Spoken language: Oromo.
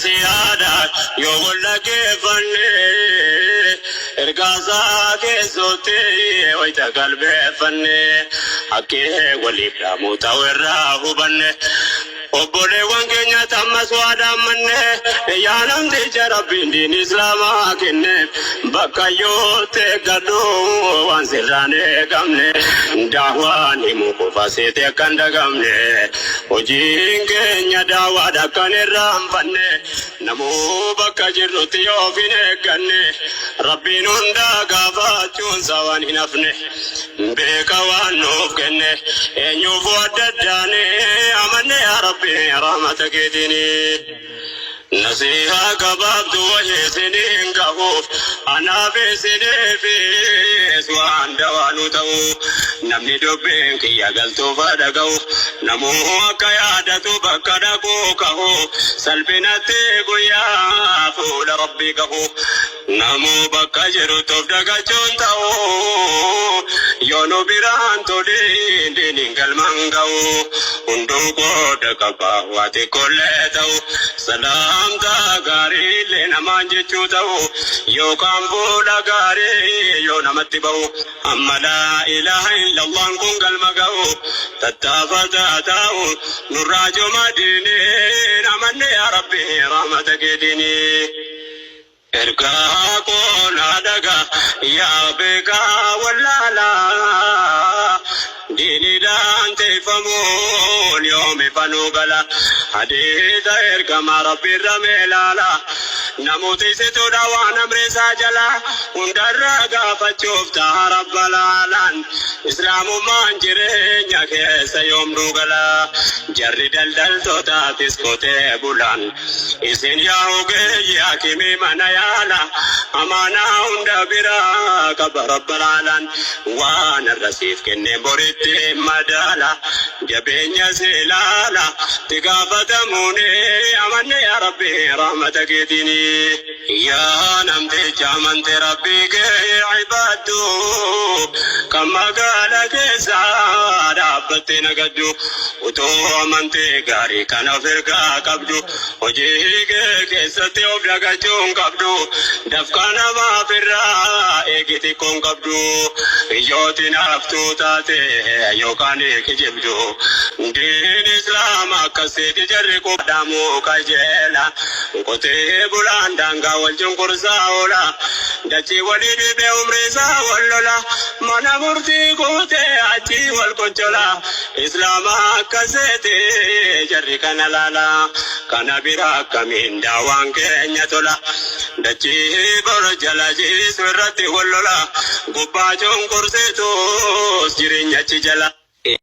Nasihaadha yoo wal dhaggeeffanne ergaasaa keessootti wayita qalbeeffanne haqqee waliif dhaamuu ta'u irraa hubanne. Obboleewwan keenya tammas waa dhaammanne yaa namticha Rabbiin diin Islaamaa kenneef bakka yoo teeggadhu waan sirraan eegamne daawaan himuu qofa seete akka hin dagamne hojiin keenya daawaadha akka hin irraanfanne namuu bakka jirrutti yoo of hin eegganne Rabbiin hundaa gaafachuunsaa waan hin hafne. Beeka waan nuuf kenne eenyuufuu adda addaani amanne yaa Rabbi rahmata keetiini. Nasihaa gabaabdu wahii isiniin gahuuf anaaf isiniifis waan dawaa nu ta'u namni dubbiin kiyya galtuuf haa dhaga'u namuu akka yaadatu bakka dhaquu kahu salphinatti guyyaa fuula Rabbii gahu. Namuu bakka jirutti of dagachuun ta'u yoo nu biraan toliin diiniin galmaan ga'u hunduu qooda qaba waa xiqqoollee ta'u salaamtaa gaariillee namaan jechuu ta'u yookaan fuula gaarii yoo namatti ba'u amma laa ilaaha illallaan kun galma ga'u tattaafataa ta'u nurraa joma diiniin amanne yaa rabbi rahmata keetiinii. Ergaa koo naa dhaga yaa beekaa wallaalaa diiniidhaan teeffamuun yoomi fanuu gala hadiisa ergamaa rabbiirra mee laala namoota isituudha waan amrisaa jala hundarraa gaafachuuf ta'a rabba laalaan islaamummaan jireenya keessa yoom gala jarri daldaltootaatis qotee bulaan Isin yaa ogeeyyi hakimii mana yaala amaanaa hunda biraa qaba rabbal aalaan waan har'a siif kenne boritti madaala jabeenya si ilaala itti gaafatamuuni amanne yaa rabbi rahmata keetiini. Yaa namticha amante rabbii kee ibaaddu kan magaala keessa dhaabbattee nagaddu. Utuu amantii gaarii kana of ergaa qabdu hojii kee keessatti of dagachuu hin qabdu dafqa namaaf irraa eegi xiqqoo hin qabdu hiyyooti naaftuu taate yookaan kijibdu diin islaama akkasiiti jarri qubadhamuu kajeela qotee bulaan daangaa wal cunqursaa oola dachii walii dhibee umrii isaa wal lola mana murtii guutee achii wal qoncola Islaama akka seete jarri kana laala kana bira akkamiin daawaan keenya tola dachii bor jala jiisu irratti wal lola gubbaa cunqursitus jireenya achi jala.